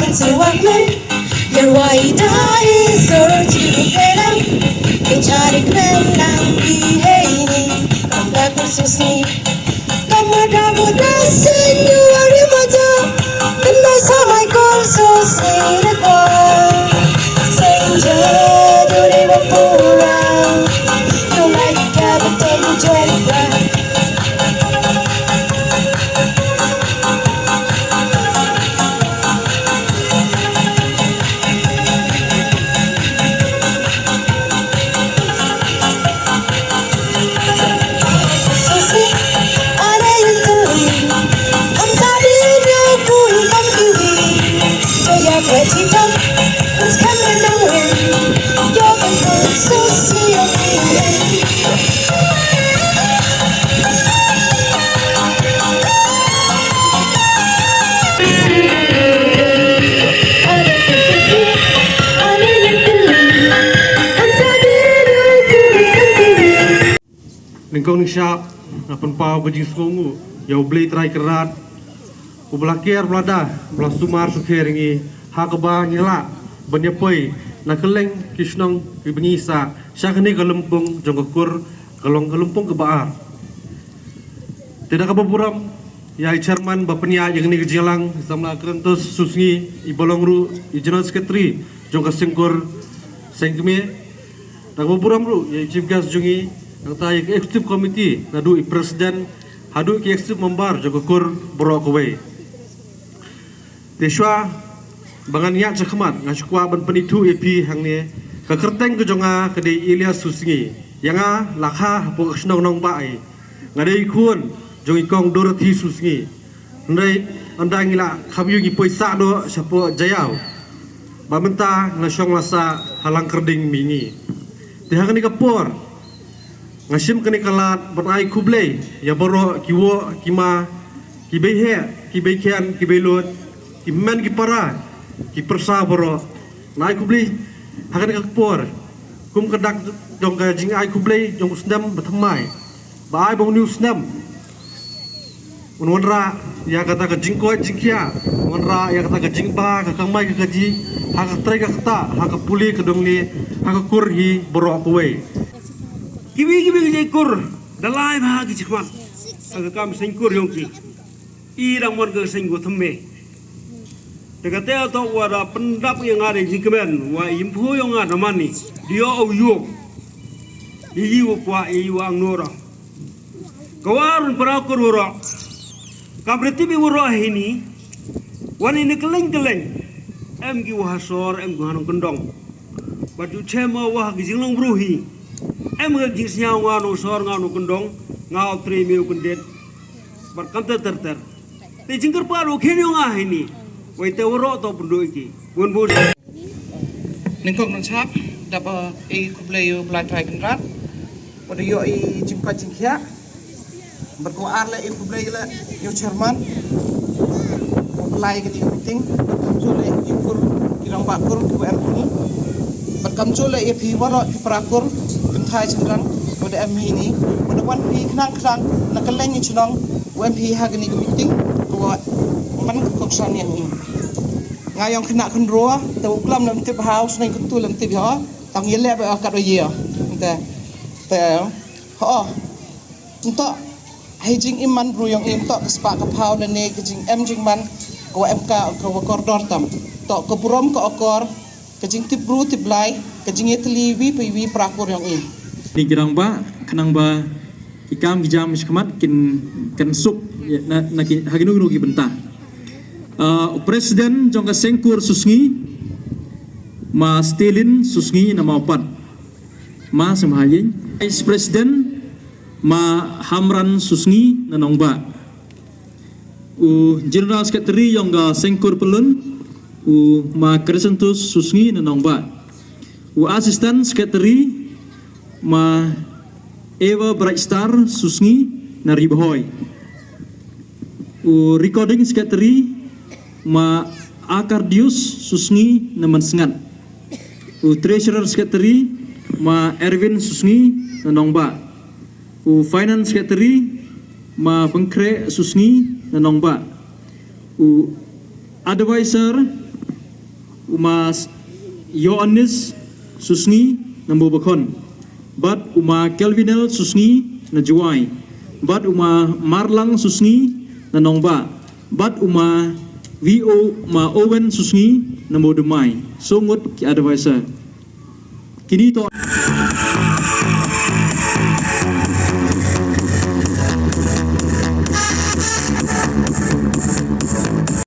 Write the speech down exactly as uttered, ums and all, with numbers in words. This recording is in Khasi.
Sewakmen, yerwai dai sorti pelang, kecarik menang di heini, kamdak khusus ni, kamada buda senyuari mata, kena samai kursus ni rekor, senja duri mapura, yulai ka betul jerba. Nyngkong nyngshap nga pynpaw ka jingsngewnguh ïa U Blei Trai Kynrad, uba la ker, uba la da, uba la sumar sukher ïa ngi, ha kaba ngi lah ban ïa poi na kylleng ki shnong kiba ngi sah sha kane ka lympung jong ka kur, ka long ka lympung kaba ar. Te da kaba burom ïa i chairman ba pynïaid ïa kane ka jingïalang, i samla Crescentus Susngi, i ba long ruh i general secretary jong ka seng kur seng kmie. Da kaba burom ruh ïa i chief guest jong ngi, nangta ïa ka executive committee, naduh i president haduh ki executive member jong ka kur baroh kawei. Te shuwa ba ngan ïaid shakhmat, nga shu kwah ban pynithuh ïa phi hangne. Ka kyrteng ka jong nga ka dei Elias Susngi. Ïa nga la kha hapoh ka shnong Nongbah. Nga dei i khun jong i kong Dorothy Susngi. Hynrei ynda ngi la kham ïoh ngi poi sah noh shapoh Jaïaw, bad mynta nga la shong la sah ha Langkyrding mihngi. Te ha kane ka por nga shim kane ka lad ban ai khublei ïa baroh ki woh ki ma, ki bei heh, ki bei khian, ki bei lud, ki hynmen ki para, ki pyrsa baroh. Nga ai khublei ha kane ka por kum ka dak jong ka jingai khublei jong u snem ba thymmai, ba ai ba une u snem un wanrah ïa kata ka jingkoit jingkhiah, wanrah ïa kata ka jingbha, ka kamai ka kajih, ha ka trei ka ktah, ha ka pule ka dongle, ha ka kur hi baroh kawei. Kiwei kiwei ki jait kur da lai bha ki jingkhmat ha ka kam seng kur jong ki. I dang mon ka seng kur thymme. Te kata to wa da pyndap ïa nga da jingkmen wa i ïmphu ïa nga da mane. Dio au yuk. Ïa i wa kwah, ïa i wa ang nora. Ka wa run para kur wara. Kam reti bi wara hini. Wan ini keleng keleng. Em ki wa ha sor, em ki wa ha nongkyndong. Bad ju chem wa ha ki jinglong bru hi. Em ki jingsngew nga nongsor nga nongkyndong. Nga u trei miu kyndit. Bad kam ter ter ter. Te jingkyrpad u khen ïa nga hini. Wei te wara to pynduh ki. Bun bun. Nyngkong nyngshap da ba i khublei ïa u Blei Trai Kynrad. Wa da ïoh i jingkoit jingkhiah. Bad ko ar leh i khublei leh ïa u chairman. Ko pynlai kane ka meeting. Bad kumjuh leh ïa kur ki rangbah kur kiwa em hini. Bad kumjuh leh ïa phi waroh ki para kur kynthai shynrang wa da em hini. Wa da wan phi khnang khnang na kylleng i chnong wa em phi ha kane ka meeting. Ko wa man ka kongsan ïa ngi. Nga ïong khynnah khynroo, te u klam lem tip ha, u sneng kyntu lem tip ha, tang ïaleh ba katba ïa. Te, te, ho, nto, hei jingim man bru ïong im to, ka spah ka phaw lane ka jingem jingman, ka wa em ka, ka wa kordor tam. To, ka burom ka okor, ka jingtip bru tip Blai, ka jingïatylli wi pa wi pra kur ïong im. Ni ki rangbah, khnang ba ki kam ki jam shakhmat kin, kin suk, ïa, na, na ki, ha kino kino ki bynta. Ah, u President jong ka Seng Kur Susngi, ma Stelin Susngi na Mawpat. Ma Seng Mahaïing. Vice President, ma Hamran Susngi na Nongbah. U General Secretary jong ka Seng Kur Pyllun, u ma Crescentus Susngi na Nongbah. U Assistant Secretary, ma Eva Brightstar Susngi na Ri Bhoi. U Recording Secretary, ma Acardius Susngi na Mynsngat. U Treasurer Secretary, ma Erwin Susngi na Nongbah. U Finance Secretary, ma Pynkhreh Susngi na Nongbah. U Advisor, u ma Ioannis Susngi na Mobakhon, bad u ma Kelvinel Susngi na Jowai, bad u ma Marlang Susngi na Nongbah, bad u ma V O ma Owen Susngi na Mowdymmai. Saw ngut ki advisor. Kini to